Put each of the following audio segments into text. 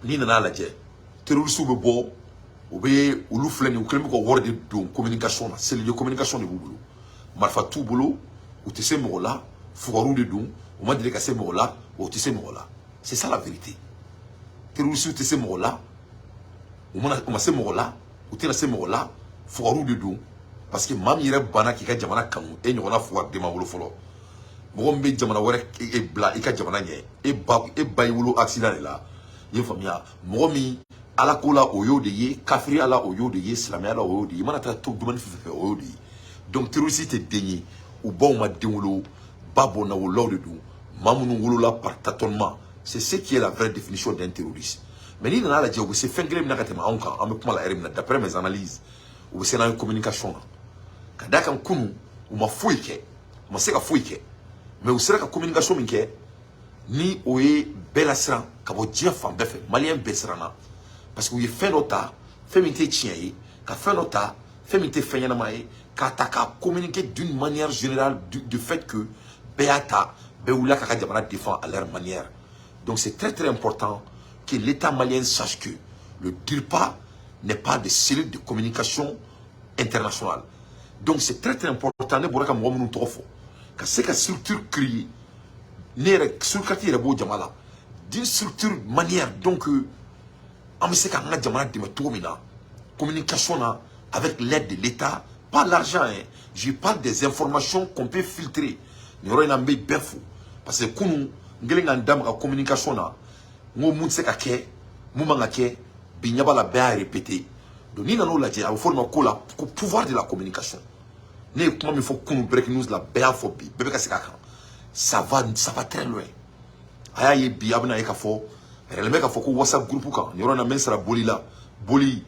N'i nana lajɛ, terroristew bɛ bɔ, u bɛ olu filɛ nin ye, u kɛlen bɛ ka wari de don communication na. Cellule de communication de b'u bolo. Marifa t'u bolo, u tɛ se mɔgɔ la, fugariw de don, u ma deli ka se mɔgɔ la, u tɛ se mɔgɔ la. C'est ça la vérité. Terroristew tɛ se mɔgɔ la, u mana u ma se mɔgɔ la, u tɛna se mɔgɔ la, fugariw de don, parce que maa min yɛrɛ banna k'i ka jamana kanu, e ɲɔgɔnna fugariden ma wolo fɔlɔ. Mɔgɔ min bɛ jamana wɛrɛ e bila i ka jamana ɲɛ, e ba y'i wolo accident de la, i ye faamuya? Mɔgɔ min ala ko la, o y'o de ye, kafiriya la, o y'o de ye, silamɛya la, o y'o de ye, i mana taa to domaine fɛn fɛn fɛ, o y'o de ye. Donc terroriste tɛ den ye, u baw ma den wolo, ba bɔnna wolola de don, maa minnu wolola par tâtonnement. C'est ce qui est la vraie définition d'un terroriste. Mais n'i nana lajɛ, u bɛ se fɛn kelen min na ka tɛmɛ anw kan, an bɛ kuma la heure min na, d'après mes analyses, u bɛ se n'an ye communication na. Ka d'a kan, kunun u ma foyi kɛ, u ma se ka foyi kɛ, mais u sera ka communication min kɛ, ni o ye bɛɛ lasiran ka bɔ diɲɛ fan bɛɛ fɛ. Maliyɛn bɛɛ siranna, parce que u ye fɛn dɔ ta, fɛn min tɛ tiɲɛ ye, ka fɛn dɔ ta, fɛn min tɛ fɛn ɲɛnama ye, k'a ta k'a communiquer d'une manière générale, du fait que bɛɛ y'a ta, bɛɛ wulila k'a ka jamana défend à leur manière. Donc c'est très très important que l'État malien sache que le DIRPA n'est pas de cellule de communication internationale. Donc c'est très très important. Ne bɔra ka mɔgɔ minnu tɔgɔ fɔ, ka se ka structure créer, ne yɛrɛ structure yɛrɛ b'o jama la, d'une structure manière donc an bɛ se k'an ka jamana dɛmɛ cogo min na communication na, avec l'aide de l'État, pas l'argent hein, je parle des informations qu'on peut filtrer. Nin yɔrɔ in na, n bɛ bɛɛ fo, parce que kunun n kɛlen ka n da maga communication na, n ko mun tɛ se ka kɛ, mun man ka kɛ, bi ɲɛ b'a la, bɛɛ y'a répété. Donc n'i nan'o lajɛ, a bɛ fɔ o de ma ko la ko pouvoir de la communication. Ne ye kuma min fɔ kunun breaking news la, bɛɛ y'a fɔ bi, bɛɛ bɛ ka segin a kan. Ça va, ça va très loin. A y'a ye bi, a bɛna ye k'a fɔ yɛrɛlɛmɛ k'a fɔ ko WhatsApp groupe kan, nin yɔrɔ in na, n bɛ n sara boli la, boli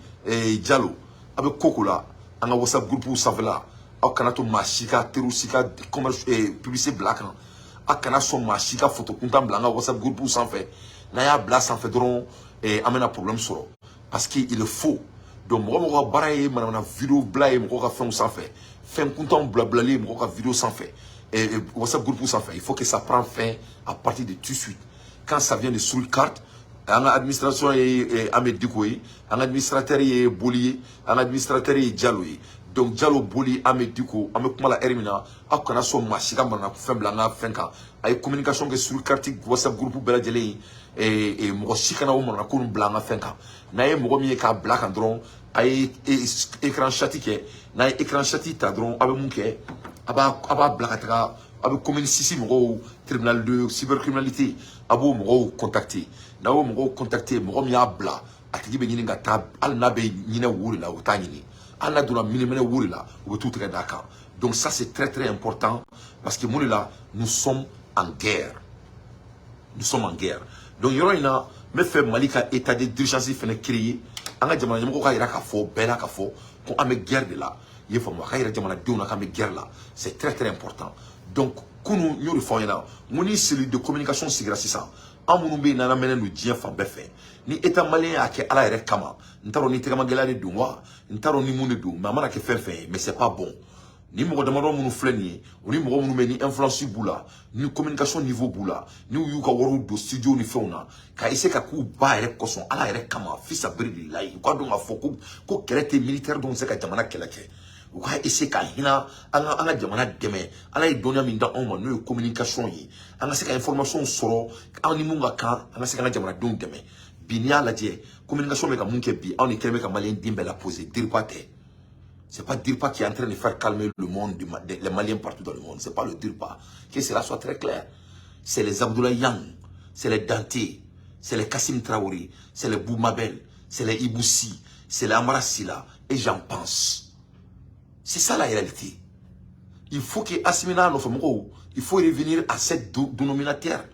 Jalo, a bɛ ko ko la an ka WhatsApp groupe sanfɛla. Aw kana to maa si ka terroriste ka commerce publicité bila a kan. A kana sɔn maa si ka photo kuntan bila an ka WhatsApp groupe sanfɛ. N'a y'a bila sanfɛ dɔrɔn, an bɛna problème sɔrɔ, parce que il faut. Donc mɔgɔ mɔgɔ ka baara ye manamana vidéo bila ye mɔgɔw ka fɛnw sanfɛ, fɛn kuntanw bila bilali ye mɔgɔw ka vidéo sanfɛ, WhatsApp groupe sanfɛ, il faut que ça prend fin à partir de tout de suite. Quand ça vient de sur carte, an ka administration ye Ahmed Diko ye, an ka administrateur ye Boli ye, an ka administrateur ye Jalo ye. Donc Jalo, Boli, Ahmed Diko, an bɛ kuma la heure min na, aw kana sɔn maa si ka manamana fɛn bila an ka fɛn kan. A ye communication kɛ sur carte WhatsApp groupe bɛɛ lajɛlen ye, mɔgɔ si kana o manamana ko ninnu bila an ka fɛn kan. N'a ye mɔgɔ min ye k'a bila kan dɔrɔn, a ye écran chat kɛ. N'a ye écran chat ta dɔrɔn, a bɛ mun kɛ? A b'a bila ka taga, a bɛ commune 6 mɔgɔw, tribunal de cybercriminalité, a b'o mɔgɔw contacter. N'a y'o mɔgɔw contacter, mɔgɔ min y'a bila, a tigi bɛ ɲini ka taa, hali n'a bɛ ɲinɛ wo de la, u t'a ɲini, hali n'a donna minɛminɛ wo de la, u bɛ t'u tɛgɛ d'a kan. Donc ça, c'est très très important, parce que mun de la, nous sommes en guerre, nous sommes en guerre. Donc yɔrɔ in na, n bɛ fɛ Mali ka état de d'urgence fɛnɛ créer. An ka jamana ɲɛmɔgɔw ka yira k'a fɔ bɛɛ la k'a fɔ ko an bɛ guerre de la, i ye faamu? A ka yira jamanadenw na k'an bɛ guerre la, c'est très très important. Donc kunun n y'o de fɔ aw ɲɛna, n ko ni cellule de communication sigira sisan, an minnu bɛ yen n'an lamɛnnen don diɲɛ fan bɛɛ fɛ, ni État malien y'a kɛ ala yɛrɛ kama, n t'a dɔn ni tɛgɛma gɛlɛya de don wa, n t'a dɔn ni mun de don, mais a mana kɛ fɛn fɛn ye, mais c'est pas bon. Ni mɔgɔ damadɔ minnu filɛ nin ye, o ni mɔgɔ minnu bɛ ni influence b'u la, ni communication niveau b'u la, ni u y'u ka wariw don studio ni fɛnw na, ka essayer ka k'u ba yɛrɛ kosɔn, ala yɛrɛ kama, fisa bere de la ye, u ka dɔn k'a fɔ ko kɛlɛ tɛ, militaire dɔw tɛ se ka jamana kɛlɛ kɛ. U ka essayer ka hinɛ an ka jamana dɛmɛ. Ala ye dɔnniya min da anw ma, n'o ye communication ye, an ka se ka information sɔrɔ, an ni mun ka kan, an ka se k'an ka jamanadenw dɛmɛ. Bi n'i y'a lajɛ, communication bɛ ka mun kɛ bi, anw ni kɛlen bɛ ka maliyɛn den bɛɛ la poser. DIRPA tɛ. C'est pas DIRPA qui est en train de faire calmer le monde, les Maliens partout dans le monde. C'est pas le DIRPA. Que cela soit très clair. C'est les Abdoulaye Yang, c'est les Dante, c'est les Kassim Traoré, c'est les Boumabel, c'est les Iboussi, c'est les Amara Silla, et j'en pense. C'est ça la réalité. Il faut que Assimi n'a il faut revenir à cette dénominateur.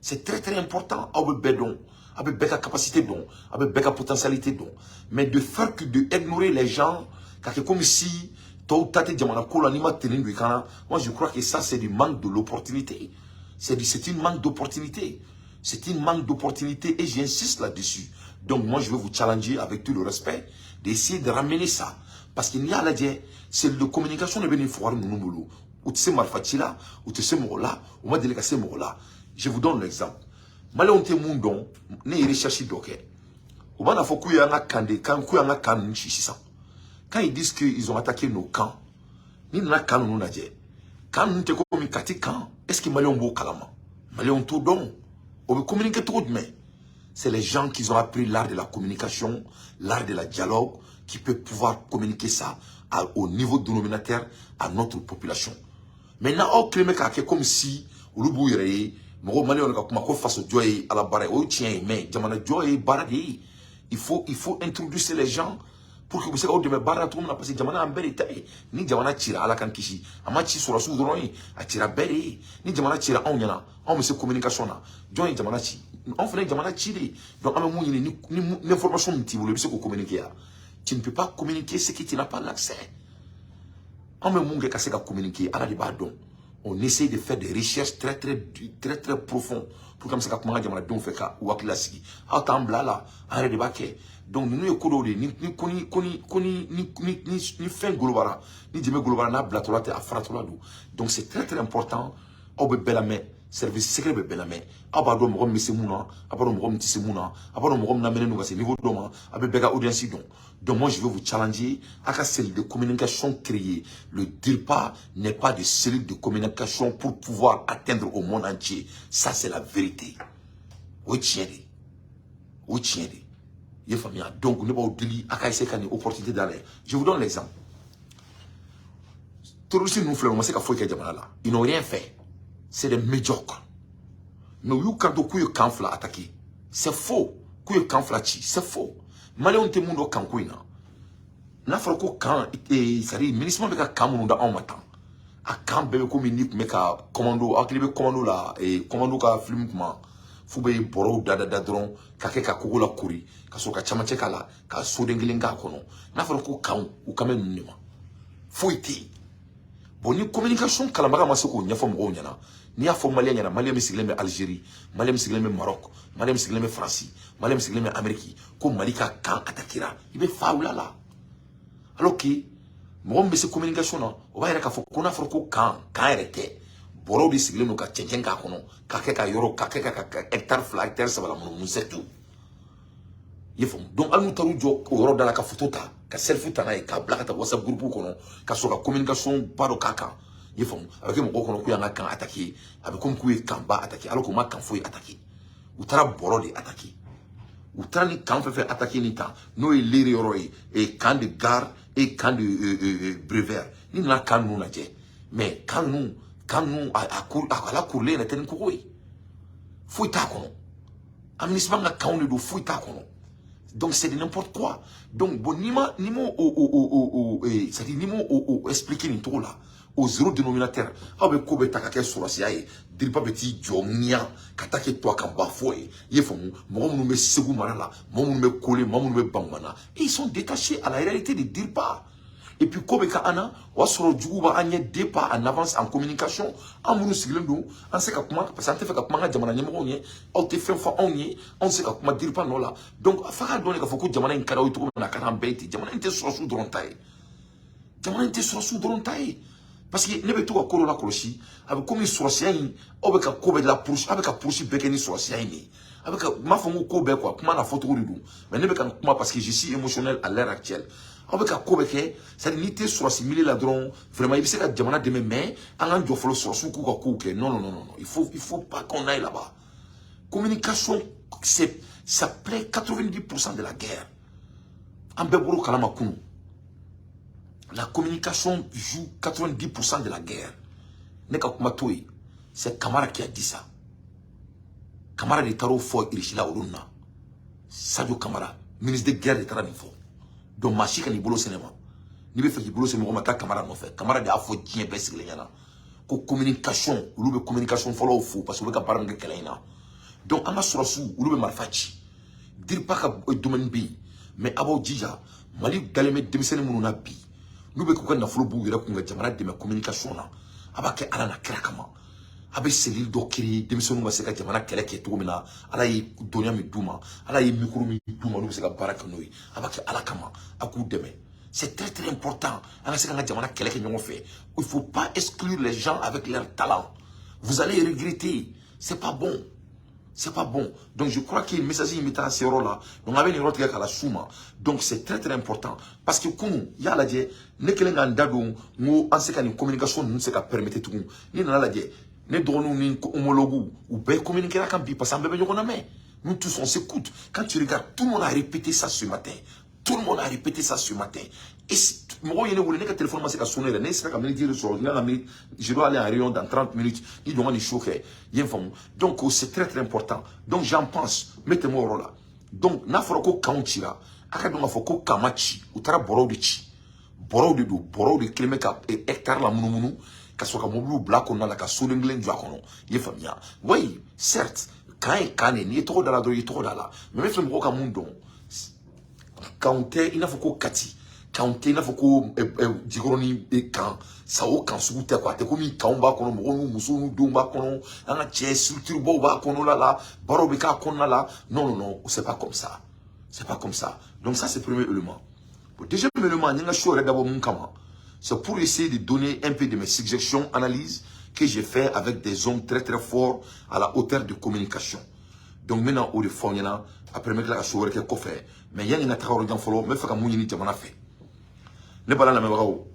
C'est très très important. Aw bɛ bɛɛ dɔn, aw bɛ bɛɛ ka capacité dɔn, aw bɛ bɛɛ ka potentialité dɔn. Mais de faire que de ignorer les gens, k'a kɛ comme si tɔw ta tɛ jamana ko la, n'i ma tenue don i kan na, moi je crois que ça, c'est du manque de l'opportunité. C'est une manque d'opportunité. C'est une manque d'opportunité et j'insiste là-dessus. Donc moi, je vais vous challenger avec tout le respect d'essayer de ramener ça. Parce que n'i y'a lajɛ, c'est de communication de bɛ nin fugari ninnu bolo. U tɛ se marifa ci la, u tɛ se mɔgɔ la, u ma deli ka se mɔgɔ la. Je vous donne l'exemple. Maliyɛnw tɛ mun dɔn, ne ye recherche dɔ kɛ. U b'a fɔ k'u y'an ka camp de kan, k'u y'an ka camp ninnu ci sisan. Quand ils disent qu'ils ont attaqué nos camps, ni nana camp ninnu lajɛ, camp ninnu tɛ komi Kati camp. Est ce que Maliyɛnw b'o kalama? Maliyɛnw t'o dɔn. O bɛ communiquer cogo jumɛn? C'est les gens qui ont appris l'art de la communication, l'art de la dialogue, qui peuvent pouvoir communiquer ça au niveau dénominateur à notre population. Maintenant, aw kelen bɛ k'a kɛ comme si olu b'u yɛrɛ ye mɔgɔ Maliyɛnw ka kuma ko faso jɔ ye ala baara ye. O ye tiɲɛ ye, mais jamana jɔ ye baara de ye. Il faut introduire les gens pour que u bɛ se k'aw dɛmɛ baara la cogo min na, parce que jamana y'an bɛɛ de ta ye. Ni jamana cira, Ala k'an kisi, a ma ci sɔrɔsiw dɔrɔn ye, a cira bɛɛ de ye. Ni jamana cira anw ɲɛna, anw bɛ se communication na. Jɔn ye jamana ci? Anw fana ye jamana ci de ye. Donc an bɛ mun ɲini? Ni information min t'i bolo, i bɛ se k'o communiquer ya? Tu ne peux pas communiquer ce que tu n'as pas l'accès. An bɛ mun kɛ ka se ka communiquer, Ala de b'a dɔn. On essaie de faire des recherches très très très très profondes pour que an bɛ se ka kuma an ka jamanadenw fɛ ka u hakili lasigi. Aw t'an bila la, an yɛrɛ de b'a kɛ. Donc ninnu ye ko dɔw de ye ni ko ni ko ni ko ni ni ni ni ni fɛn golobara, ni jɛmɛ golobara, n'a bilatɔla tɛ, a faratɔla don. Donc c'est très très important. Aw bɛ bɛɛ lamɛn, service secret bɛ bɛɛ lamɛn. Aw b'a dɔn mɔgɔ min bɛ se mun na, a b'a dɔn mɔgɔ min tɛ se mun na, a b'a dɔn mɔgɔ min lamɛnnen don ka se niveau dɔ ma. A bɛ bɛɛ ka audience dɔn. Donc moi, je vais vous challenger à ka cellule de communication créer. Le DIRPA n'est pas de cellule de communication pour pouvoir atteindre au monde entier. Ça, c'est la vérité. O ye tiɲɛ de ye, o ye tiɲɛ de ye. I ye faamuya? Donc ne b'aw deli, a ka essayer ka nin opportunité dayɛlɛ. Je vous donne l'exemple. Terroristes ninnu filɛ, u ma se ka foyi kɛ jamana la. Ils n'ont rien fait, c'est des médiocres. Mais u y'u kanto k'u ye camp fila attaqué. C'est faux. K'u ye camp fila ci, c'est faux. Maliyɛnw tɛ mun dɔn camp ko in na? N'a fɔra ko camp, c'est à dire MINUSMA bɛ ka camp minnu da anw ma tan, a camp bɛɛ bɛ komi n'i tun bɛ ka commando. Hakili bɛ commando la, commando ka film kuma f'u bɛ bɔrɔw da da da dɔrɔn ka kɛ ka kogo la kori, ka sɔrɔ ka camancɛ k'a la, ka soden kelen k'a kɔnɔ. N'a fɔra ko campw, u kan bɛ ninnu de ma. Foyi tɛ yen. Bon, ni communication kalanbaga ma se k'o ɲɛfɔ mɔgɔw ɲɛna, n'i y'a fɔ Maliyɛn ɲɛna, Maliyɛn min sigilen bɛ Algérie, Maliyɛn min sigilen bɛ Maroc, Maliyɛn min sigilen bɛ Faransi, Maliyɛn min sigilen bɛ Amérique, ko Mali ka camp attaquera, i bɛ fa wula la. Alors que mɔgɔ min bɛ se communication na, o b'a yɛrɛ k'a fɔ ko n'a fɔra ko camp, camp yɛrɛ tɛ, bɔrɔw de sigilen don ka cɛncɛn k'a kɔnɔ, ka kɛ ka yɔrɔ ka kɛ ka hectare 2, hectare 3 la munumunu, c'est tout. I ye faamu? Donc hali n'u taar'u jɔ o yɔrɔ da la ka photo ta, ka selfie ta n'a ye, k'a bila ka taa WhatsApp groupe kɔnɔ, ka sɔrɔ ka communication ba dɔ k'a kan, i ye faamu, a bɛ kɛ mɔgɔw kɔnɔ k'u y'an ka camp attaqué. A bɛ komi k'u ye camp ba attaqué, alors k'u ma camp foyi attaqué. U taara bɔrɔ de attaqué. U taara ni camp fɛn fɛn attaqué ni tan, n'o ye Léré yɔrɔ ye, et camp de Gare et camp de Breuvert. Ni nana camp ninnu lajɛ, mais camp ninnu a la kurulen yɛrɛ tɛ ni kogo ye, foyi t'a kɔnɔ. MINUSMA ka campw de don, foyi t'a kɔnɔ. Donc c'est de n'importe quoi. Donc bon, n'i ma o c'est à dire n'i ma o expliquer nin cogo la au zéro dénominateur, aw bɛ ko bɛ ta ka kɛ sɔrɔsiya ye. DIRPA bɛ t'i jɔ ŋiya ka taa kɛ to a kan ba fɔ ye. I ye faamu? Mɔgɔ minnu bɛ Segu mara la, mɔgɔ minnu bɛ Kole, mɔgɔ minnu bɛ Bankumana, ils sont détachés à la réalité de DIRPA. Et puis ko bɛ ka an na, o y'a sɔrɔ juguw b'an ɲɛ deux pas en avance en communication. An minnu sigilen don, an se ka kuma parce que an tɛ fɛ ka kuma an ka jamana ɲɛmɔgɔw ɲɛ. Aw tɛ fɛn fɔ anw ye, anw tɛ se ka kuma DIRPA nɔ la. Donc f'a k'a dɔn de k'a fɔ ko jamana in ka d'aw ye cogo min na, a ka d'an bɛɛ ye ten. Jamana in tɛ sɔrɔsiw dɔrɔn ta ye, jamana in tɛ sɔrɔsiw dɔrɔn ta ye. Parce que ne bɛ to ka ko dɔ la kɔlɔsi, a bɛ komi sɔrɔsiya in, aw bɛ ka ko bɛɛ la purusi, aw bɛ ka purusi bɛɛ kɛ ni sɔrɔsiya in de ye. A bɛ ka n m'a fɔ n ko ko bɛɛ quoi, kuma n'a fɔcogo de don, mais ne bɛ ka kuma parce que je suis émotionnel à l'heure actuelle. Aw bɛ ka ko bɛɛ kɛ, c'est à dire n'i tɛ sɔrɔsi milieu la dɔrɔn, vraiment i bɛ se ka jamana dɛmɛ, mais an k'an jɔ fɔlɔ, sɔrɔsiw k'u ka kow kɛ. Non, non, non, non, il faut pas qu'on aille là-bas. Communication, c'est ça plaît 90% de la guerre. An bɛɛ bɔr'o kalama kunun. La communication joue 90% de la guerre. Ne ka kuma t'o ye. C'est Kamara qui a dit ça. Kamara de taar'o fɔ Irisi la olu na. Sadio Kamara, ministre de guerre, de taara nin fɔ. Donc maa si kan'i bolo sɛnɛ ma. N'i bɛ fɛ k'i bolo se mɔgɔ ma, taa Kamara nɔfɛ. Kamara de y'a fɔ diɲɛ bɛɛ sigilen ɲɛna ko communication, olu bɛ communication fɔlɔw fo parce que u bɛ ka baara min kɛ kɛlɛ in na. Donc an ka sɔrɔsiw, olu bɛ marifa ci. DIRPA ka domaine bɛ yen, mais a b'aw jija. Mali dalen bɛ denmisɛnnin minnu na bi, n'u bɛ k'u ka nafolo b'u yɛrɛ kun ka jamana dɛmɛ communication na, a b'a kɛ Ala na kira kama. A bɛ cellule dɔ créer, denmisɛnninw ka se ka jamana kɛlɛ kɛ cogo min na. Ala ye dɔnniya min d'u ma, Ala ye micro min d'u ma, n'u bɛ se ka baara kɛ n'o ye, a b'a kɛ Ala kama, a k'u dɛmɛ. C'est très très important. An ka se k'an ka jamana kɛlɛ kɛ ɲɔgɔn fɛ. Il faut pas exclure les gens avec leur talent, vous allez regretter, c'est pas bon. C'est pas bon. Donc je crois que le message in bɛ taa se yɔrɔ la. Donc a bɛ nin yɔrɔ tigɛ k'a la s'u ma. Donc c'est très très important. Parce que kunun i y'a lajɛ, ne kɛlen ka n da don, n ko an se ka nin communication ninnu se ka permettre tugun. N'i nana lajɛ, ne dɔgɔninw ni homologues, u bɛɛ communiquer kan bi, parce que an bɛɛ bɛ ɲɔgɔn lamɛn. Nous tous, on s'écoute. Quand tu regardes, tout le monde a répété ça ce matin. Tout le monde a répété ça ce matin. Et mɔgɔw ye ne wele, ne ka téléphone ma se ka sonner yɛrɛ. Ne sera ka minute de sɔrɔ, n kan ka minute, je dois aller en réunion dans 30 minutes. Ni dɔn ka nin show kɛ, i ye n faamu. Donc c'est très très important. Donc j'en pense, n bɛ tɛmɛ o yɔrɔ la. Donc n'a fɔra ko kanw cira, a ka dɔn k'a fɔ ko kan ma ci, u taara bɔrɔw de ci. Bɔrɔw de don, bɔrɔw de kelen bɛ ka hectare la munumunu ka sɔrɔ ka mobiliw bila kɔnɔna la, ka soden kelen jɔ a kɔnɔ. I ye faamuya? Oui, certes, kan ye kan de, n'i ye tɔgɔ da la dɔrɔn, i ye tɔgɔ da la. Mais n bɛ fɛ mɔgɔw ka mun dɔn? Kanw tɛ i n'a fɔ ko Kati, kanw tɛ i n'a fɔ ko Jikɔrɔni kan sa, o kan sugu tɛ quoi. A tɛ komi kanw b'a kɔnɔ, mɔgɔw n'u musow n'u denw b'a kɔnɔ, an ka cɛ structure baw b'a kɔnɔna la, baaraw bɛ k'a kɔnɔna la. Non, non, non, c'est pas comme ça, c'est pas comme ça. Donc ça, c'est premier élément. Bon, deuxième élément, n ye n ka show yɛrɛ dabɔ mun kama? C'est pour essayer de donner un peu de mes suggestions, analyses que j'ai fait avec des hommes très très forts à la hauteur de communication. Donc n bɛna o de fɔ aw ɲɛna. Après, n bɛ tila ka show wɛrɛ kɛ kɔfɛ. Mais yanni n ka taga yɔrɔ jan fɔlɔ, n bɛ fɛ ka mun ɲini jamana fɛ? Ne bala lamɛnbagaw,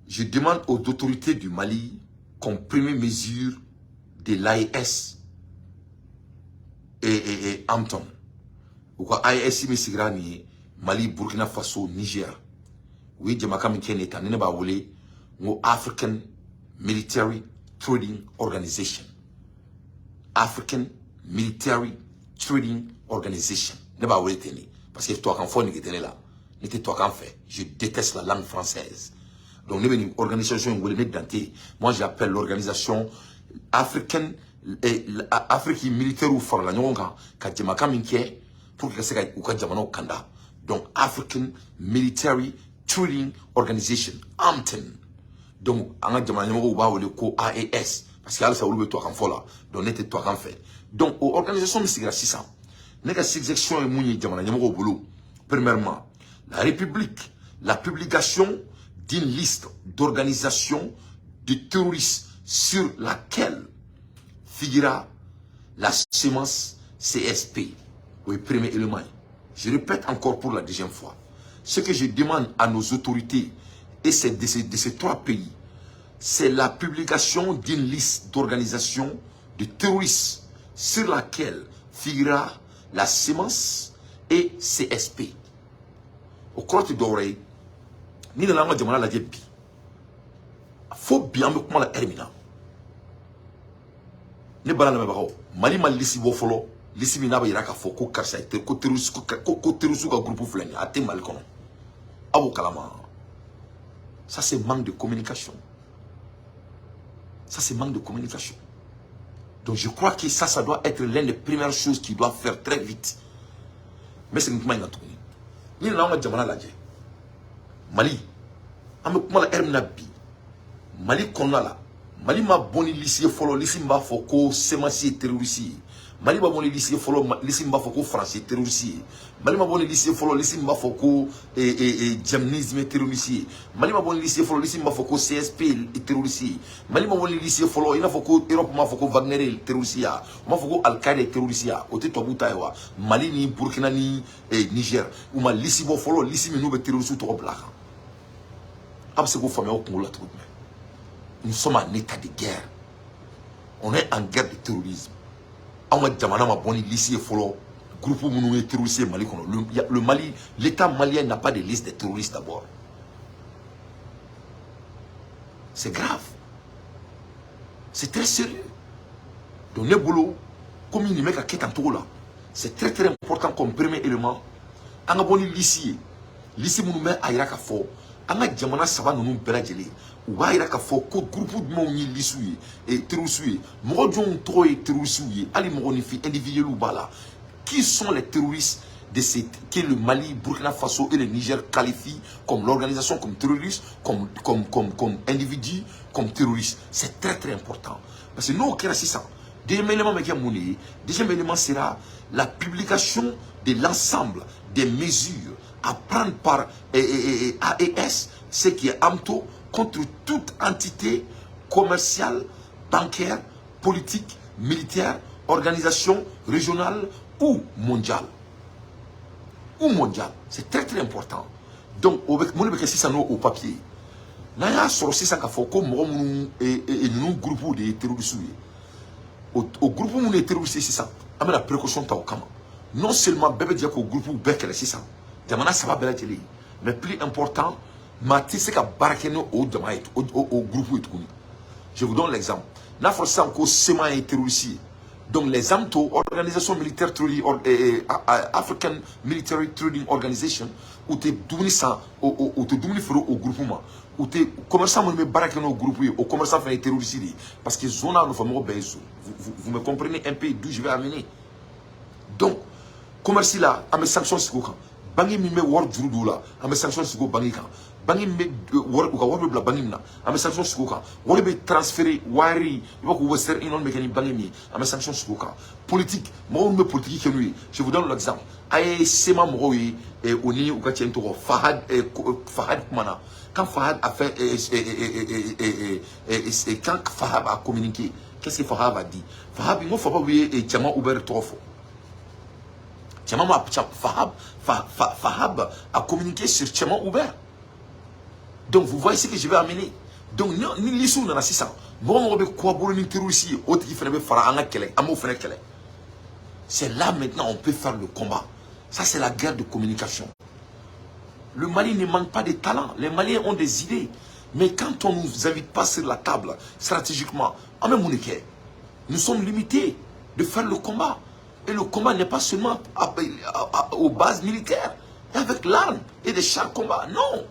je demande aux autorités du Mali, comme première mesure de l'AES et AMTON, u ka AES min sigira nin ye, Mali, Burkina Faso, Niger, u ye jamakan min kɛ nin ye tan, ni ne b'a wele n ko African Military Trading Organization. African Military Trading Organization, ne b'a wele ten de, parce que tubabukan fɔ nege tɛ ne la, ne tɛ tubabukan fɛ, je déteste la langue française. Donc ne bɛ nin organisation in wele, ne Dante, moi j'appelle l'organisation africaine, Afrique militaire farala ɲɔgɔn kan ka jamakan min kɛ pour que ka se ka u ka jamanaw kanda. Donc African Military Trading Organization, AMTON. Donc an ka jamana ɲɛmɔgɔw b'a wele ko AES, parce que halisa olu bɛ tubabukan fɔ la. Donc ne tɛ tubabukan fɛ. Donc o organisation min sigira sisan, ne ka suggestion ye mun ye jamana ɲɛmɔgɔw bolo? Premièrement, la République, la publication d'une liste d'organisations de terroristes sur laquelle figurera la CMA, CSP. Oui, premier élément. Je répète encore pour la deuxième fois. Ce que je demande à nos autorités, et c'est de ces trois pays, c'est la publication d'une liste d'organisations de terroristes sur laquelle figurera la CMA et CSP. O kɔrɔ tɛ dɔwɛrɛ ye, n'i nana an ka jamana lajɛ bi, fo bi an bɛ kuma la ɛri min na, ne bala lamɛnbagaw, Mali ma liste bɔ fɔlɔ, liste min n'a bɛ yira k'a fɔ ko karisa ye ko terroriste, ko terroriste ka groupe filɛ nin ye, a tɛ Mali kɔnɔ. Aw b'o kalama. Ça, c'est manque de communication. Ça, c'est manque de communication. Donc je crois que ça doit être l'une des premières choses qu'il doit faire très vite. N bɛ segin kuma in kan tuguni. N'i nana an ka jamana lajɛ, Mali, an bɛ kuma la ɛri min na bi, Mali kɔnɔna la, Mali ma bɔ ni liste ye fɔlɔ, liste min b'a fɔ ko CMAS ye terroriste ye. Mali ma bɔ ni liste ye fɔlɔ, liste min b'a fɔ ko Faransi ye terroriste ye. Mali ma bɔ ni liste ye fɔlɔ, liste min b'a fɔ ko Jɛmnisme ye terroriste ye. Mali ma bɔ ni liste ye fɔlɔ, liste min b'a fɔ ko CSP ye terroriste ye. Mali ma bɔ ni liste ye fɔlɔ, i n'a fɔ ko Europe m'a fɔ ko Wagner ye terroriste ye, u m'a fɔ ko Al-Qaïda ye terroriste ye, o tɛ tubabuw ta ye wa? Mali ni Burkina ni Niger, u ma liste bɔ fɔlɔ, liste min n'u bɛ terroriste tɔgɔ bila a kan. A bɛ se k'o faamuya o kunkolo la cogo jumɛn? Nous sommes en état de guerre, on est en guerre de terrorisme. Anw ka jamana ma bɔ ni liste ye fɔlɔ, groupe minnu ye terroriste ye Mali kɔnɔ. Le Mali, l'État malien n'a pas de liste des terroristes d'abord. C'est grave, c'est très sérieux. Donc ne bolo, komi nin bɛ ka kɛ tan cogo la, c'est très très important, comme premier élément, an ka bɔ ni liste ye, liste minnu bɛ a yira k'a fɔ an ka jamana saba ninnu bɛɛ lajɛlen, u b'a yira k'a fɔ ko groupe jumɛnw ye liste ye, terroriste ye, mɔgɔ jɔnw tɔgɔ ye terroriste ye, hali mɔgɔninfin individuels b'a la. Qui sont les terroristes de ces, que le Mali, Burkina Faso et le Niger qualifient comme l'organisation, comme terroriste, comme individu, comme terroriste? C'est très très important. Parce que nous, au sisan, deuxième élément, deuxième élément sera la publication de l'ensemble des mesures à prendre par AES, ce qui est AMTO, contre toute entité commerciale, bancaire, politique, militaire Organisation régionale ou mondiale. Ou mondiale. C'est très très important. Donc, o bɛ mun de bɛ kɛ sisan n'o o papier ye? N'an y'a sɔrɔ sisan k'a fɔ ko mɔgɔ minnu ninnu groupe de ye terroriste ye, o groupe minnu ye terroriste ye sisan, an bɛna précaution ta o kama. Non seulement bɛɛ bɛ jɛ k'o groupe bɛɛ kɛlɛ sisan, jamana saba bɛɛ lajɛlen, mais plus important, maa tɛ se ka baara kɛ ni o jama ye, o groupe ye tuguni. Je vous donne l'exemple. N'a fɔra sisan ko CMA ye terroriste ye, donc les AMTO, Organisation Militaire Trading, African Military Trading Organization, u tɛ dumuni san, u tɛ dumuni feere o groupe ma, u tɛ commerçant minnu bɛ baara kɛ n'o groupe ye, o commerçant fana ye terroriste de ye, parce que zone n'a nɔfɛ mɔgɔ bɛɛ ye zon. Vous me comprenez un peu d'où je vais amener. Donc commerce la, an bɛ sanction sigi o kan. Banque min bɛ wari juru don o la, an bɛ sanction sigi o banque kan. Banque min bɛ wari, u ka wari bɛ bila banque min na, an bɛ sanction sigi o kan. Wari bɛ transférer, wari i b'a fɔ ko Western Union bɛ kɛ ni banque min ye, an bɛ sanction sigi o kan. Politique, mɔgɔ minnu bɛ politique kɛ n'u ye, je vous donne l'exemple. A ye CMA mɔgɔw ye, o ni u ka cɛ in tɔgɔ Fahad, Fahad kumana. Quand Fahad a fait, quand Fahad a communiqué, qu'est-ce que Fahad a dit? Fahad, n ko Fahad ye Jama Uber tɔgɔ fɔ. Jama Fahab, Fahab a communiqué sur Jama Uber. Donc vous voyez ce que je vais amener. Donc ni liste nana sisan, mɔgɔ mɔgɔ bɛ collaborer ni terroriste ye, o tigi fana bɛ fara an ka kɛlɛ, an b'o fana kɛlɛ. C'est là maintenant on peut faire le combat. Ça, c'est la guerre de communication. Le Mali ne manque pas de talent. Les Maliens ont des idées. Mais quand on ne nous invite pas sur la table, stratégiquement, an bɛ mun de kɛ? Nous sommes limités de faire le combat. Et le combat n'est pas seulement aux bases militaires, et avec l'arme et des chars combat. Non.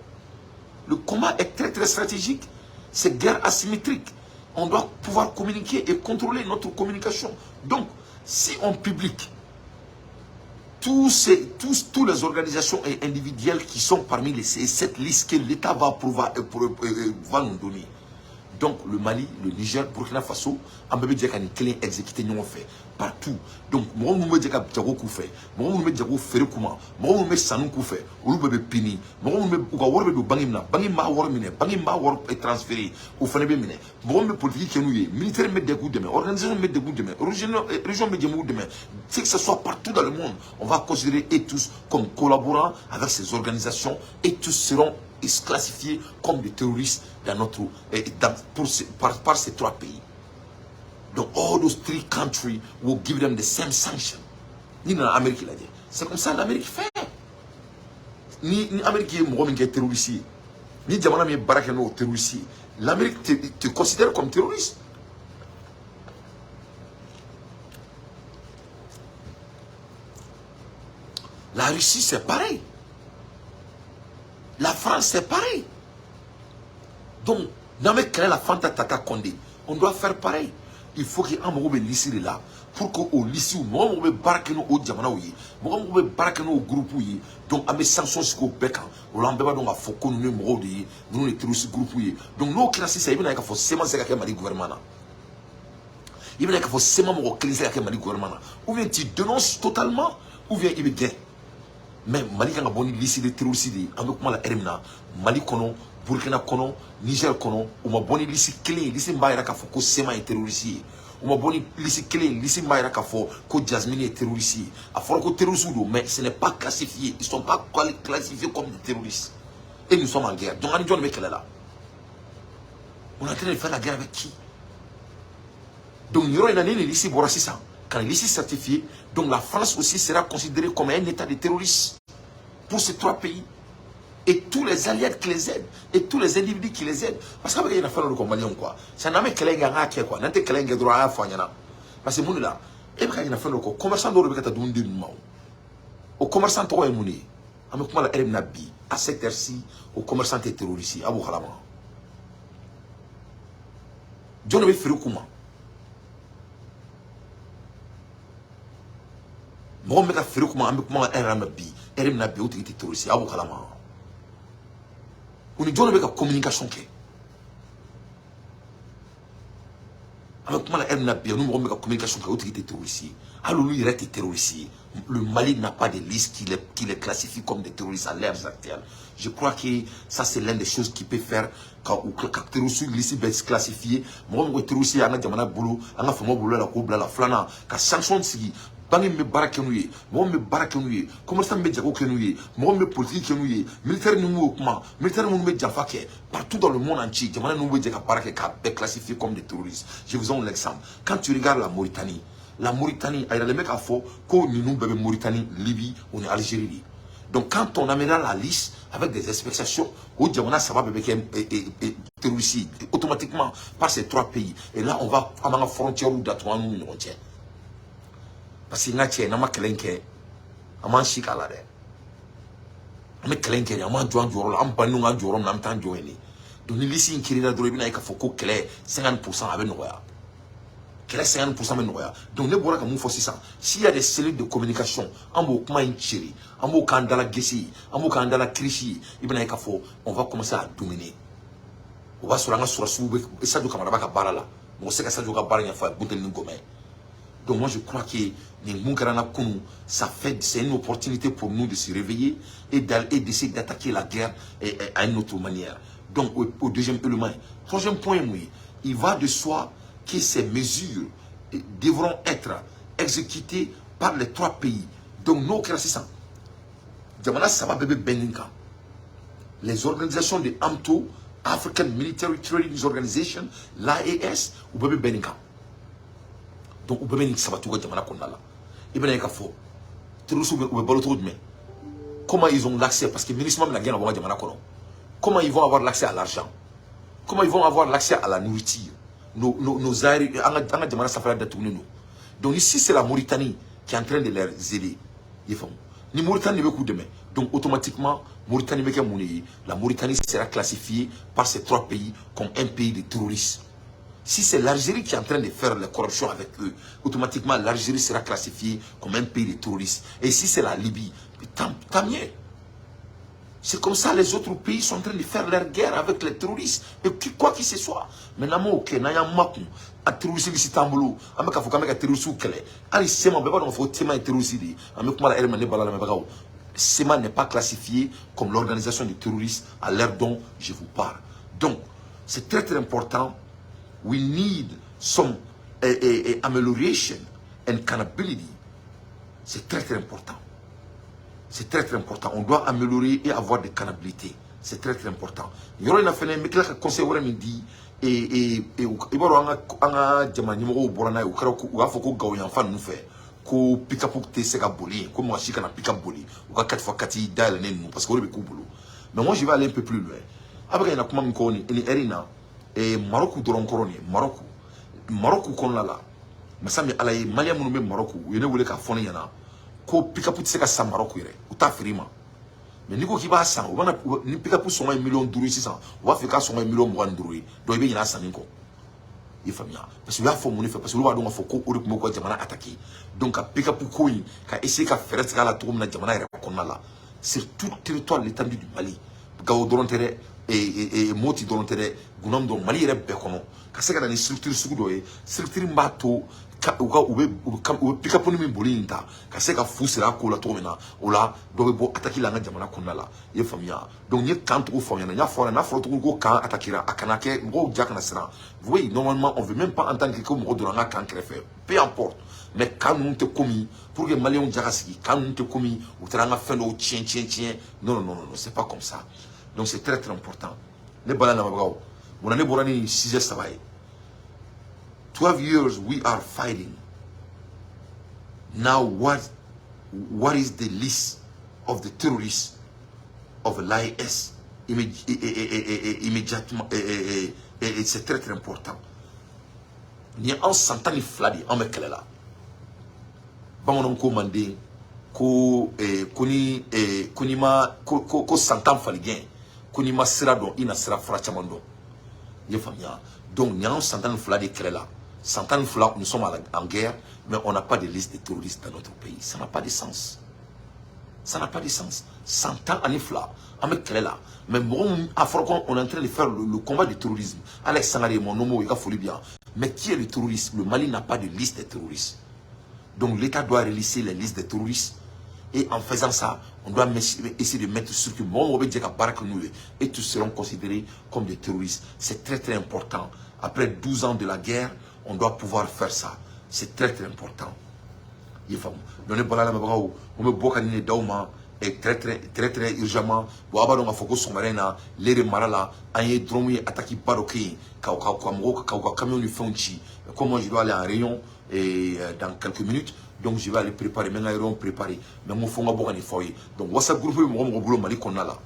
Le combat est très très stratégique. C'est guerre asymétrique. On doit pouvoir communiquer et contrôler notre communication. Donc, si on publie tous les organisations et individuelles qui sont parmi cette liste que l'État va, va nous donner. Donc le Mali, le Niger, Burkina Faso, an bɛɛ bɛ jɛ ka nin kelen exécuter ɲɔgɔn fɛ partout. Donc mɔgɔ minnu bɛ jɛ ka jago k'u fɛ, mɔgɔ minnu bɛ jago feere k'u ma, mɔgɔ minnu bɛ sanu k'u fɛ, olu bɛɛ bɛ pini. Mɔgɔ minnu bɛ u ka wari bɛ don banque min na, banque b'a wari minɛ, banque b'a wari transférer, o fana bɛ minɛ. Mɔgɔ min bɛ politique kɛ n'u ye, militaire bɛ dɛ k'u dɛmɛ, organisation bɛ dɛ k'u dɛmɛ, région bɛ jɛ k'u dɛmɛ, c'est que ce soit partout dans le monde, on va considérer eux tous comme collaborants avec ces organisations et tous seront classifiés comme des terroristes dans notre, dans, pour, par, par ces trois pays. Donc, all those three countries will give them the same sanction. Ni dans l'Amérique, il a dit. C'est comme ça l'Amérique fait. Ni Amérique ye mɔgɔ min kɛ terroriste ye, ni jamana min ye baara kɛ n'o terroriste ye, l'Amérique te considère comme terroriste. La Russie, c'est pareil. La France, c'est pareil. Donc, dans mes la Fanta Tata Condé, on doit faire pareil. Il faut qu'il y ait un mɔgɔ bɛ liste de la pour que o liste, mɔgɔ mɔgɔ bɛ baara kɛ n'o jamanaw ye, mɔgɔ mɔgɔ bɛ baara kɛ n'o groupe ye, donc an bɛ sanction sigi o bɛɛ kan. O la an bɛɛ b'a dɔn k'a fɔ ko ninnu ye mɔgɔw de ye, ninnu ye terroriste groupe ye. Donc n'o kɛra sisan, i bɛna ye k'a fɔ CMA se ka kɛ Mali gouvernement na. I bɛna ye k'a fɔ CMA mɔgɔ kelen se ka kɛ Mali gouvernement na. Ou bien tu dénonces totalement, ou bien i bɛ gɛn. Mais Mali kan ka bɔ ni liste de terroriste de ye. An bɛ kuma la heure min na, Mali kɔnɔ, Burkina kɔnɔ, Niger kɔnɔ, u ma bɔ ni liste kelen ye, liste min b'a jira k'a fɔ ko CMA ye terroriste ye. U ma bɔ ni liste kelen ye, liste min b'a jira k'a fɔ ko Jasmine ye terroriste ye. A fɔra ko terroriste don, mais ce n'est pas classifié. Ils sont pas classifiés comme des terroristes. Et nous sommes en guerre. Donc an ni jɔn de bɛ kɛlɛ la? On est en train de faire la guerre avec qui? Donc nin yɔrɔ in na, ni nin liste bɔra sisan, quand liste certifiée, donc la France aussi sera considérée comme un état de terroriste pour ces trois pays. Et tous les alliés qui les aident, et tous les individus qui les aident. Parce que il y a une affaire de quoi. Ça n'a pas kɛlɛ in kɛ quoi. N'an tɛ kɛlɛ in kɛ dɔrɔn a y'a fɔ an ɲɛna. Parce que mun de la, e bɛ ka ɲinɛ fɛn dɔ kɔ, commerçant dɔw de bɛ ka taa dumuni di ninnu ma o. O commerçant tɔgɔ ye mun de ye? An bɛ kuma la heure min na bi, à cette heure-ci, o commerçant tɛ terroriste ye, a b'o kalama. Jɔn de bɛ feere k'u ma? Mɔgɔ min bɛ ka feere k'u ma, an bɛ kuma la heure min na bi, heure min na bi, o tigi tɛ terroriste ye, a b'o kalama. U ni jɔn de bɛ ka communication kɛ? An bɛ kuma la heure min na bi, ni mɔgɔ min bɛ ka communication kɛ, o tigi tɛ terroriste ye. Hali olu yɛrɛ tɛ terroriste ye. Le Mali n'a pas de liste qui les classifie comme des terroristes à l'heure actuelle. Je crois que ça, c'est l'une des choses qui peut faire ka u ka terroriste liste bɛ classifier. Mɔgɔ mɔgɔ terroriste ye an ka jamana bolo, an ka faamaw bolo la, k'o bila la. Filanan, ka sanction sigi banque min bɛ baara kɛ n'u ye, mɔgɔ min bɛ baara kɛ n'u ye, commerçant min bɛ jago kɛ n'u ye, mɔgɔ min bɛ politique kɛ n'u ye, militaire ninnu b'o kuma, militaire minnu bɛ janfa kɛ partout dans le monde entier, jamana ninnu bɛ jɛ ka baara kɛ k'a bɛɛ classifier comme des terroristes. Je vous donne l'exemple: quand tu regardes la Mauritanie, la Mauritanie a yiralen bɛ k'a fɔ ko ninnu bɛɛ bɛ Mauritanie, Libye o ni Algérie de. Donc quand on amènera la liste avec des explications, o jamana saba bɛɛ bɛ kɛ terroriste automatiquement par ces trois pays. Et là, on va an b'an ka frontière datugu an n'u ni ɲɔgɔn cɛ. Parce que n ka cɛ, n'an ma kɛlɛ in kɛ, an m'an si k'a la dɛ. An bɛ kɛlɛ in kɛ de, an b'an jɔ an jɔyɔrɔ la, an bannen k'an jɔyɔrɔ min na, an bɛ taa an jɔ yen de. Donc ni liste in créera dɔrɔn, i bɛna ye k'a fɔ ko kɛlɛ 50% a bɛ nɔgɔya, kɛlɛ 50% bɛ nɔgɔya. Donc ne bɔra ka mun fɔ sisan? S'il y a des cellules de communication, an b'o kuma in ceri, an b'o k'an dala gese ye, an b'o k'an dala kirisi ye. I bɛna ye k'a fɔ on va commencer à dominer. O b'a sɔrɔ an ka sɔrɔsiw bɛ Sadio Kamara b'a ka baara la. Mɔgɔ se ka Sadio ka baara ɲɛfɔ a ye bunteni ni gɔmɛ. Donc moi, je crois que nin mun kɛra na kunun, ça fait c'est une opportunité pour nous de se réveiller et d'essayer d'attaquer la guerre à une autre manière. Donc au deuxième élément, troisième point ye mun ye? Il va de soi que ces mesures devront être exécutées par les trois pays. Donc n'o kɛra sisan, jamana saba bɛɛ bɛ bɛn nin kan. Les organisations de AMTO, African Military Training Organization, l'AES, u bɛɛ bɛ bɛn nin kan. Donc u bɛɛ bɛ nin sabati u ka jamana kɔnɔna la. I bɛna ye k'a fɔ terroristes bɛ u bɛ balo cogo jumɛn? Comment ils ont l'accès? Parce que MINUSMA bɛna gɛn ka bɔ an ka jamana kɔnɔ. Comment ils vont avoir l'accès à l'argent? Comment ils vont avoir l'accès à la nourriture? Nos aéri an ka jamana sanfɛla datugulen don. Donc ici, c'est la Mauritanie qui est en train de les aider. I ye faamu? Ni Mauritanie de bɛ k'u dɛmɛ, donc automatiquement Mauritanie bɛ kɛ mun de ye? La Mauritanie sera classifiée par ces trois pays comme un pays de terroristes. Si c'est l'Algérie qui est en train de faire la corruption avec eux, automatiquement l'Algérie sera classifiée comme un pays de terroristes. Et si c'est la Libye, tant mieux. C'est comme ça, les autres pays sont en train de faire leur guerre avec les terroristes. Et quoi que ce soit. Maintenant, ok, n'an y'an makun, a terroriste liste t'an bolo, an bɛ k'a fɔ k'an bɛ ka terroriste kɛlɛ. Hali CMA, bɛɛ b'a dɔn k'a fɔ CMA ye terroriste de ye. An bɛ kuma la ɛrɛ min na, ne bala lamɛnbagaw. CMA n'est pas classifié comme l'organisation des terroristes à l'heure dont je vous parle. Donc, c'est très très important. We need some amélioration and accountability. C'est très très important. C'est très très important. On doit améliorer et avoir des accountabilités. C'est très très important. Yɔrɔ in na fɛnɛ, n bɛ tila ka conseil wɛrɛ min di i b'a dɔn, an ka jamana ɲɛmɔgɔw bɔra n'a ye, o kɛra u b'a fɔ ko Gawo yanfan ninnu fɛ ko pick-up tɛ se ka boli yen, ko mɔgɔ si kana pick-up boli u ka 4x4 dayɛlɛnnen ninnu, parce que o de bɛ k'u bolo. Mais moi, je vais aller un peu plus loin. A bɛ ka ɲina kuma min kɔ nin heure in na, Maroc dɔrɔn kɔrɔ nin ye, Maroc kɔnɔna la, masa min Ala ye, Malien minnu bɛ Maroc, u ye ne wele k'a fɔ ne ɲɛna ko pick-up tɛ se ka san Maroc yɛrɛ, u t'a feere i ma. Mais n'i ko k'i b'a san, u bɛna ni pick-up sɔngɔ ye 5 miliyɔn ye sisan, u b'a fɔ k'a sɔngɔ ye 25 miliyɔn ye. Donc i bɛ ɲinɛ a sanni kɔ. I faamuya? Parce que u y'a fɔ mun de fɛ? Parce que olu b'a dɔn k'a fɔ ko o de tun b'u ka jamana attaquer. Donc ka pick-up ko in, ka essayer ka fɛɛrɛ tigɛ a la cogo min na jamana yɛrɛ kɔnɔna la, sur tout territoire, l'étendue du Mali, Gawo dɔrɔn tɛ dɛ, Moti dɔrɔn tɛ dɛ, Gunam dɔrɔn, Mali yɛrɛ bɛɛ kɔnɔ, ka se ka na ni structure sugu dɔ ye, structure min b'a to ka u ka u bɛ pick-up min boli in ta ka se ka fu siri a ko la cogo min na, o la dɔ bɛ bɔ attaque la an ka jamana kɔnɔna la. I ye faamuya? Donc n ye camp tɔgɔ faamuya, n y'a fɔ a n'a fɔra tuguni ko camp attaquera, a kana kɛ mɔgɔw ja kana siran. Oui, normalement, on veut même pas entendre que mɔgɔ donna an ka camp kɛrɛfɛ, peu importe. Mais camp ninnu tɛ komi pour que Maliyɛnw ja ka sigi, camp ninnu tɛ komi u taara an ka fɛn dɔw tiɲɛ tiɲɛ tiɲɛ. Non, non, non, non, c'est pas comme ça. Donc c'est très très important. Ne bala lamɛnbagaw, munna ne bɔra ni sujet saba ye? 12 years we are fighting. Now what is the list of the terrorists of l'AES immédiatement? Et c'est très très important. Ni ye anw san 12 de ye anw bɛ kɛlɛ la. Bamananw ko manden ko ko ni ko n'i ma ko san 10 faligɛn, ko n'i ma sira dɔn, i na sira fura caman dɔn. I ye faamuya? Donc nin y'anw san 12 de kɛlɛ la. San 12, nous sommes en guerre, mais on n'a pas de liste de terroristes dans notre pays. Ça n'a pas de sens, ça n'a pas de sens. San 12 an bɛ kɛlɛ la, mais mɔgɔ min a fɔra ko on est en train de faire le combat du terrorisme. Alex Sangare, mon homo, i ka foli bi yan. Mais qui est le terroriste? Le Mali n'a pas de liste des terroristes. Donc l'État doit releaser les listes des terroristes. Et en faisant ça, on doit essayer de mettre sur que mɔgɔ bɛ jɛ ka baara kɛ n'u ye et tous seront considérés comme des terroristes. C'est très très important. Après 12 ans de la guerre, on doit pouvoir faire ça. C'est très très important. I ye faamu? Donc ne bɔra lamɛnbagaw, n bɛ bɔ ka nin de d'aw ma et très très très très urgemment. Bon, a b'a dɔn k'a fɔ ko sɔgɔmada in na, Léré mara la, an ye drone ye attaque ba dɔ kɛ yen ka mɔgɔw k'u ka camion ni fɛnw ci. Comme moi, je dois aller en réunion et dans quelques minutes, donc je vais aller préparer, n bɛ n ka réunion préparer, mais n ko fo n ka bɔ ka nin fɔ aw ye. Donc WhatsApp groupe bɛ mɔgɔ mɔgɔ bolo Mali kɔnɔna la,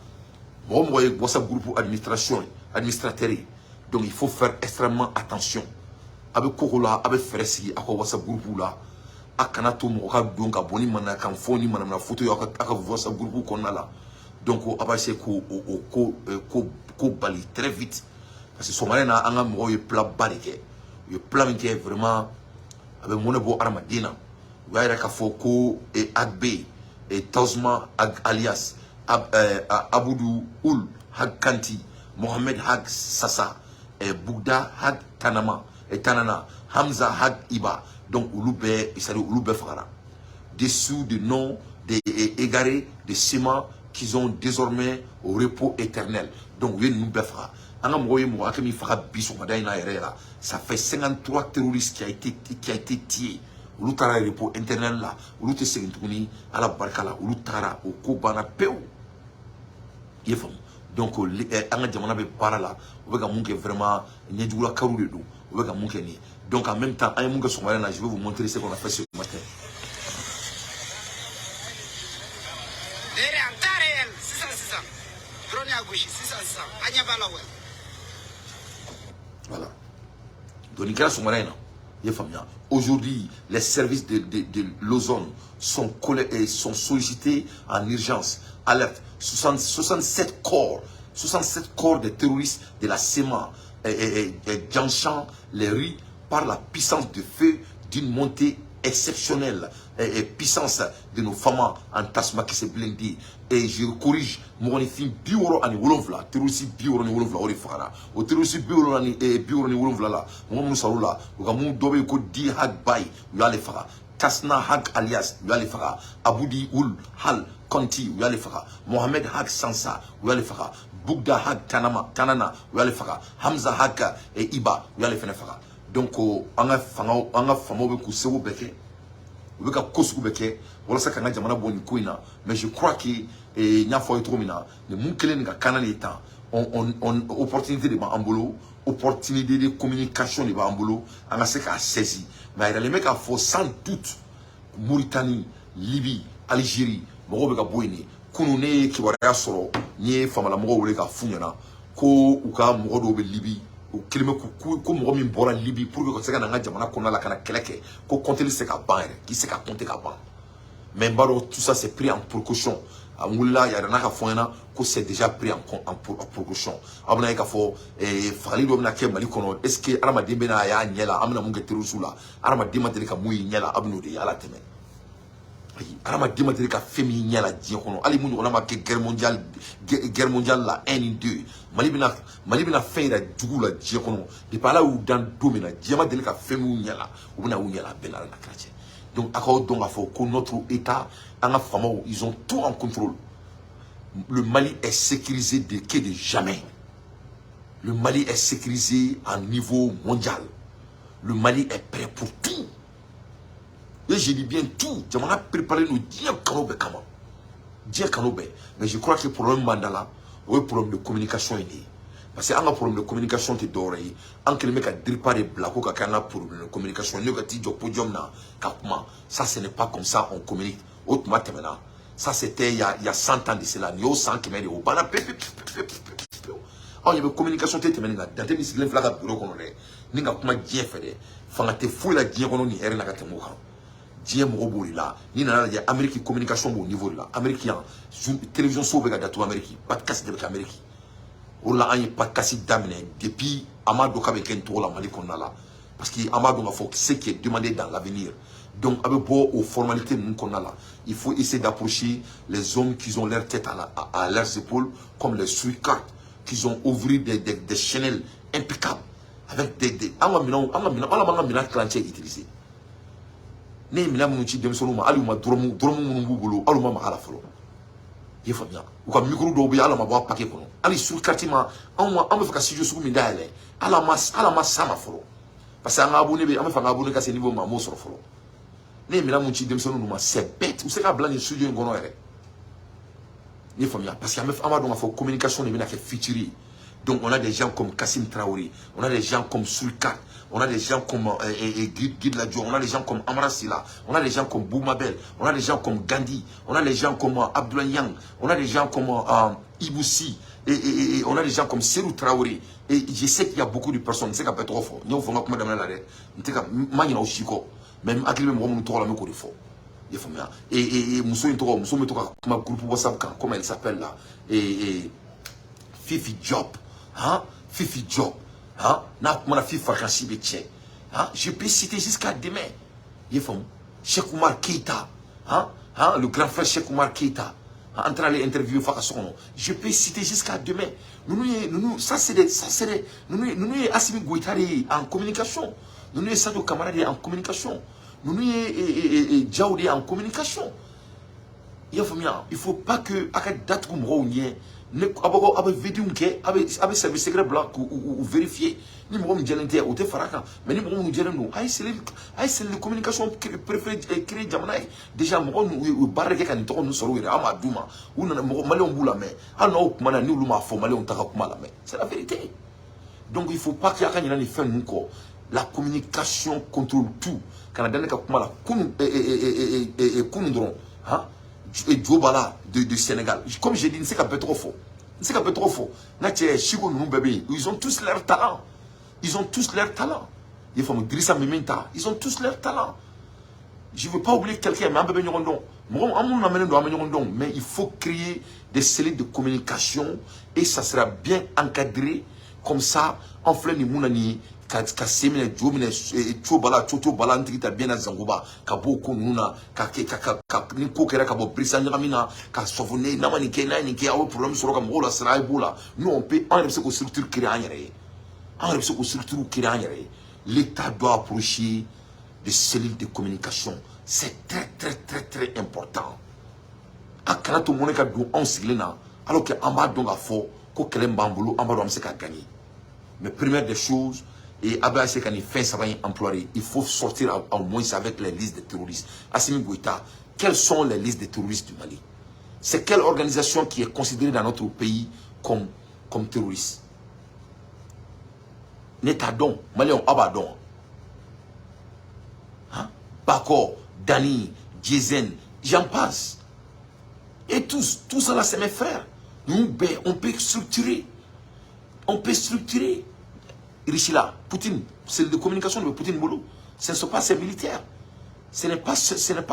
mɔgɔ mɔgɔ ye WhatsApp groupe administration administrateur ye, donc il faut faire extrêmement attention. A bɛ koko la, a bɛ fɛɛrɛ sigi aw ka WhatsApp groupe la. A kana to mɔgɔ ka don ka bɔ ni mananakan fɔ ni manamana photo ye aw ka WhatsApp groupe kɔnɔna la. Donc a b'a essayer k'o o ko bali très vite, parce que sɔgɔmada in na, an ka mɔgɔw ye plan ba de kɛ. U ye plan min kɛ, vraiment, a bɛ mɔnɛ bɔ hadamaden na. U y'a yira k'a fɔ ko Agbe Tazma alias Abudu Ul Hag Kanti, Mohamed Hag Sasa, Bugda Hag Tanama Tanana, Hamza Hag Iba, donc olu bɛɛ, c'est-à-dire olu bɛɛ fagara. Dessous de noms des égarés de CMA qui ont désormais au repos éternel. Donc u ye ninnu bɛɛ faga. An ka mɔgɔw ye mɔgɔ hakɛ min faga bi sɔgɔmada in na yɛrɛ la, ça fait 53 terroristes qui a été tué. Olu taara repos éternel la, olu tɛ segin tuguni. Ala barika la, olu taara, o ko banna pewu. I ye faamu? Donc an ka jamana bɛ baara la, u bɛ ka mun kɛ, vraiment, ɲɛjugulakaw de don, u bɛ ka mun kɛ nin ye. Donc en même temps, an ye mun kɛ sɔgɔmada in na, je vais vous montrer ce qu'on a fait ce matin. Léré en temps réel, sisan sisan. Drone y'a gosi sisan sisan. A ɲɛ b'a la wɛ. Voilà. Donc nin kɛra sɔgɔmada in na. I ye faamuya? Aujourd'hui, les services de l'ozone sont sollicités en urgence. Alerte. 60, 67 corps, 67 corps de terroristes de la CMA et jonchant les rues par la puissance de feu d'une montée exceptionnelle et puissance de nos femmes en tasuma kisɛ blindé. Et je corrige, mɔgɔninfin 67, terroriste 67, o de fagara. O terroriste 67 la, mɔgɔ minnu sar'u la, u ka mun dɔ bɛ yen ko Di Hag Bay, u y'ale faga. Tasna Hag alias, u y'ale faga. Abudi Ul Hal Konti, u y'ale faga. Mohamed Hag Sansa, u y'ale faga. Bugda Hag Tanama Tanana, u y'ale faga. Hamza Hag Iba, u y'ale fɛnɛ faga. Donc an ka fangaw, an ka faamaw bɛ k'u seko bɛɛ kɛ, u bɛ ka ko sugu bɛɛ kɛ walasa k'an ka jamana bɔ nin ko in na. Mais je crois que n y'a fɔ aw ye cogo min na, nin mun kelen nin ka kan nin tan, on opportunité de b'an bolo, opportunité de communication de b'an bolo, an ka se k'a saisir. Mais a yiralen bɛ k'a fɔ sans doute, Mauritanie, Libye, Algérie, mɔgɔw bɛ ka bɔ yen de. Kunun ne ye kibaruya sɔrɔ, n ye famalamɔgɔw wele k'a f'u ɲɛna ko u ka mɔgɔ dɔw bɛ Libye, u kelen bɛ ko mɔgɔ min bɔra Libye pour que ka se ka na an ka jamana kɔnɔna la ka na kɛlɛ kɛ, ko compter tɛ se ka ban yɛrɛ, k'i se ka compter ka ban. Mais n b'a dɔn, tout ça, c'est pris en précaution. A wulila yɛrɛ n'a ka fɔ n ɲɛna ko c'est déjà pris en précaution. Aw bɛna ye k'a fɔ fagali dɔ bɛna kɛ Mali kɔnɔ. Est ce que hadamaden bɛna a y'a ɲɛ la? An bɛna mun kɛ terroriste la? Hadamaden ma deli ka mun ye ɲɛ la, aw bɛn'o de ye. Ala tɛmɛ, ayi, hadamaden ma deli ka fɛn min ɲɛ la diɲɛ kɔnɔ, hali mun ɲɔgɔnna ma kɛ guerre mondiale, guerre mondiale la 1 ni 2. Mali bɛna fɛn yira jugu la diɲɛ kɔnɔ. Depuis Ala y'u dan don min na, diɲɛ ma deli ka fɛn min ɲɛ la, u bɛna u ɲɛ la, a bɛɛ n'Ala n'a kira cɛ. Donc a k'aw dɔn k'a fɔ ko notre état, an ka faamaw, ils ont tout en contrôle. Le Mali est sécurisé de que de jamais. Le Mali est sécurisé à niveau mondial. Le Mali est prêt pour tout, et je dis bien tout. Jamana préparé no diɲɛ kanu bɛɛ kama, diɲɛ kanu bɛɛ. Mais je crois que problème b'an da la, o ye problème de communication ye de ye, parce que an ka problème de communication tɛ dɔwɛrɛ ye, an kɛlen bɛ ka DIRPA de bila ko ka kɛ an ka problème de communication n'o ka t'i jɔ podium na ka kuma. Ça, ce n'est pas comme ça on communique. O tuma tɛmɛna, ça, c'était il y a 100 ans de cela. Nin y'o san 100 de ye, o banna pewu pewu pewu pewu pewu. Aw ɲɛ bɛ communication tɛ tɛmɛ nin kan. Dante min sigilen filɛ ka bureau kɔnɔ dɛ, ni ka kuma diɲɛ fɛ dɛ, fanga tɛ foyi la diɲɛ kɔnɔ nin hɛrɛ na ka tɛmɛ o kan. Diɲɛ mɔgɔ b'o de la. N'i nana lajɛ, Amérique communication b'o niveau de la. Amérique yan, télévision so bɛ ka datugu Amérique, podcast de bɛ kɛ Amérique. O de la an ye podcast daminɛ depuis an m'a dɔn k'a bɛ kɛ nin cogo la Mali kɔnɔna la, parce que an b'a dɔn k'a fɔ ce qui est demandé dans l'avenir. Donc a bɛ bɔ o formalité ninnu kɔnɔna la. Il faut essayer d'approcher les hommes qui ont leur tête à leurs épaules, comme les Suicards qui ont ouvert des channels impeccables avec des an ka minɛnw, an ka minɛn, ala m'an ka minɛn kilancɛ utiliser. Ne ye minɛn minnu ci denmisɛnninw ma, hali u ma dɔrɔmu dɔrɔmu minnu b'u bolo, hali u ma maga a la fɔlɔ. I ye faamuya? U ka micro dɔw bɛ yen, hali a ma bɔ a paquet kɔnɔ, hali sur carte ma. Anw ma, an bɛ fɛ ka studio sugu min dayɛlɛ, hali a ma s'a ma fɔlɔ, parce que an ka abonné bɛ, an bɛ fɛ an ka abonné ka se niveau ma, an m'o sɔrɔ fɔlɔ. Ne ye minɛn mun ci denmisɛnninw ma, c'est bête, u bɛ se k'a bila nin studio in kɔnɔ yɛrɛ. I ye faamuya? Parce que an bɛ, an b'a dɔn k'a fɔ communication de bɛna kɛ futur ye. Donc on a des gens comme Kassim Traoré, on a des gens comme Sulkat, on a des gens comme Guide Ladjo, on a des gens comme Amara Silla, on a des gens comme Boumabel, on a des gens comme Gandhi, on a des gens comme Abdoulaye Yang, on a des gens comme Iboussi, et on a des gens comme Serou Traoré. Et je sais qu'il y a beaucoup de personnes, c'est qu'à trop fort. Nous faisons comme la mais hakili bɛ mɔgɔ minnu tɔgɔ la, n bɛ k'o de fɔ. I ye faamuya? Et muso in tɔgɔ, muso min bɛ to ka kuma groupe WhatsApp kan, comment elle s'appelle là? Et Fifi Job, hein? Fifi Job, hein? N'a kumana Fifi farikansi bɛ tiɲɛ, hein? Je peux citer jusqu'à demain. I ye faamu? Cheikh Oumar Keita, hein, hein, le grand frère Cheikh Oumar Keita, an taara ale interview fa ka so kɔnɔ. Je peux citer jusqu'à demain. Ninnu ye, ninnu, ça c'est des ninnu ye Assimi Goïta de ye en communication, ninnu ye Sadio Camara de ye en communication, ninnu ye Diaw de ye en communication. I y'a faamuya? Il faut pas que a ka datugu mɔgɔw ɲɛ. Ne a b'a aw bɛ vidéo kɛ, a bɛ service secret bila k'u u vérifier. Ni mɔgɔ min jɛlen tɛ, o tɛ fara a kan, mais ni mɔgɔ minnu jɛlen don, a ye cellule de communication préféré créer jamana ye. Déjà mɔgɔ ninnu, u ye baara de kɛ ka nin tɔgɔ ninnu sɔrɔ u yɛrɛ, an m'a d'u ma, u nana, mɔgɔ maliyɛnw b'u lamɛn. Hali n'aw kumana, ni olu m'a fɔ, maliyɛnw ta ka kuma lamɛn, c'est la vérité. Donc il faut pas que a ka ɲinɛ nin fɛn ninnu kɔ. La communication contrôle tout. Kana da ne ka kuma la. Kunun, kunun dɔrɔn, han, Jo Bala de Sénégal. Comme j'ai dit, n tɛ se ka bɛɛ tɔgɔ fɔ, n tɛ se ka bɛɛ tɔgɔ fɔ. N ka cɛ Siko ninnu bɛɛ bɛ yen, ils ont tous leur talent, ils ont tous leur talent. I ye faamu? Dirisa Miminta, ils ont tous leur talent. Je veux pas oublier quelqu'un, mais an bɛɛ bɛ ɲɔgɔn dɔn. Mɔgɔ an minnu lamɛnnen don, an bɛ ɲɔgɔn dɔn. Mais il faut créer des cellules de communication et ça sera bien encadré comme ça. An filɛ nin mun na nin ye, ka sen minɛ, jo minɛ, co bala, coco bala, n tigi ta bien na, zangoba ka bɔ o ko ninnu na, ka kɛ ka ni ko kɛra, ka bɔ birisa ɲagami na, ka sɔfo ne n'a ma nin kɛ, n'a ye nin kɛ, aw bɛ problème sɔrɔ ka mɔgɔw lasira, a ye b'o la. Nous, on peut, an yɛrɛ bɛ se k'o structure créer an yɛrɛ ye, an yɛrɛ bɛ se k'o structure créer an yɛrɛ ye. L'État doit approcher des cellules de communication, c'est très très très très important. A kana to mɔnɛ ka don anw sigilen na, alors que an b'a dɔn k'a fɔ ko kɛlɛ min b'an bolo, an b'a dɔn an bɛ se k'a gagner. Mais première des choses, et a bɛ se ka nin fɛn saba in employer, il faut sortir au moins avec les listes de terroristes. Assimi Goïta, quelles sont les listes de terroristes du Mali? C'est quelle organisation qui est considérée dans notre pays comme terroriste? Ne t'a dɔn. Maliyɛnw, aw b'a dɔn, hein? Bako, Dani, Jason, j'en passe. Et tous, tout ça là, c'est mes frères. Nous, ben, on peut structurer. On peut structurer. Richila, Poutine, c'est de communication de Poutine bolo. Ce ne sont pas ces militaires. Ce n'est pas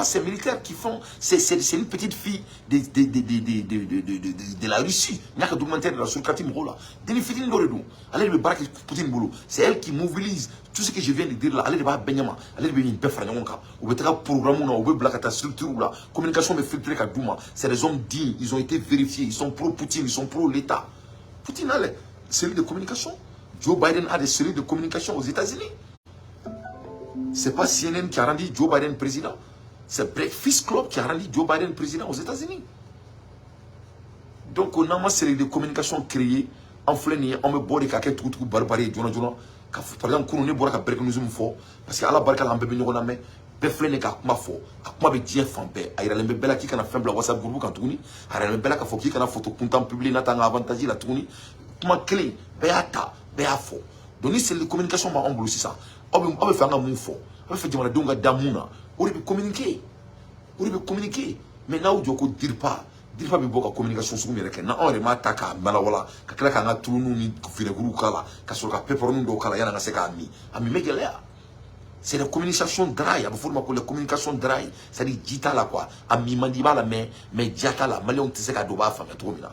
ces militaires qui font. C'est une petite fille de la Russie. Il n'y a que documentaire de la Surkati Mrola. Ale de bɛ baara kɛ Poutine bolo. C'est elle qui mobilise tout ce que je viens de dire là. Ale de b'a bɛɛ ɲɛma. Ale de bɛ nin bɛɛ fara ɲɔgɔn kan. U bɛ taga programme na, u bɛ bila ka taa structure la. Communication bɛ filtrer ka d'u ma. C'est des hommes dignes. Ils ont été vérifiés. Ils sont pro-Poutine. Ils sont pro-l'État. Poutine a les cellules de communication. Joe Biden a des cellules de communication aux États-Unis. C'est pas CNN qui a rendu Joe Biden président. C'est Breakfast Club qui a rendu Joe Biden président aux États-Unis. Donc, on a une cellule de communication créée. En filɛ nin ye, an bɛ bɔ de ka kɛ tugutugu baribari ye joona joona. Ka par exemple, kunun ne bɔra ka breaking news min fɔ, parce que Ala barika la, an bɛɛ bɛ ɲɔgɔn lamɛn. Bɛɛ filɛ nin ka kuma fɔ, a kuma bɛ diɲɛ fan bɛɛ. A yiralen bɛ bɛɛ la k'i kana fɛn bila WhatsApp groupe kan tuguni. A yiralen bɛ bɛɛ la k'a fɔ k'i kana photo kuntan publier n'a t'an ka avantage la tuguni. Kuma kelen bɛɛ y'a ta, bɛɛ y'a fɔ. Donc ni cellule de communication b'anw bolo sisan, aw bɛ fɛ an ka mun fɔ, aw bɛ fɛ jamanadenw ka da mun na, o de bɛ communiquer, o de bɛ communiquer. Mais n'aw jɔ ko DIRPA, DIRPA bɛ bɔ ka communication sugu min yɛrɛ kɛ, n'anw yɛrɛ m'a ta k'a malawala, ka tila k'an ka tuluniw ni vinaigre k'a la, ka sɔrɔ ka pepperoni dɔw k'a la, yanni an ka se k'a min, a min bɛ gɛlɛya. C'est des communications dry. A bɛ fɔ o ma ko les communications dry, c'est à dire ji t'a la quoi. A min man di, i b'a la mais diya t'a la. Maliyɛnw tɛ se k'a dɔn u b'a faamuya cogo min na.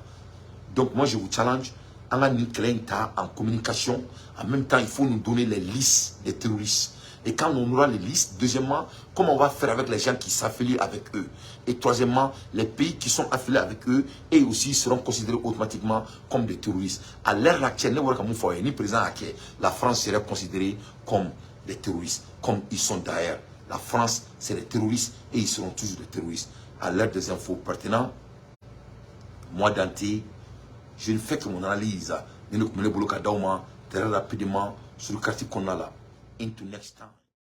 Donc moi, je vous challenge, an ka nin kɛlɛ in ta en communication. En même temps, il faut nous donner les listes des terroristes. Et quand on aura les listes, deuxièmement, comment on va faire avec les gens qui s'affilient avec eux? Et troisièmement, les pays qui sont affiliés avec eux et aussi seront considérés automatiquement comme des terroristes. À l'heure actuelle, ni président la France serait considérée comme des terroristes, comme ils sont d'ailleurs. La France, c'est des terroristes et ils seront toujours des terroristes. À l'heure des infos pertinentes, moi, Dante, je ne fais que mon analyse. Très rapidement sur le quartier qu'on a là. Into next time.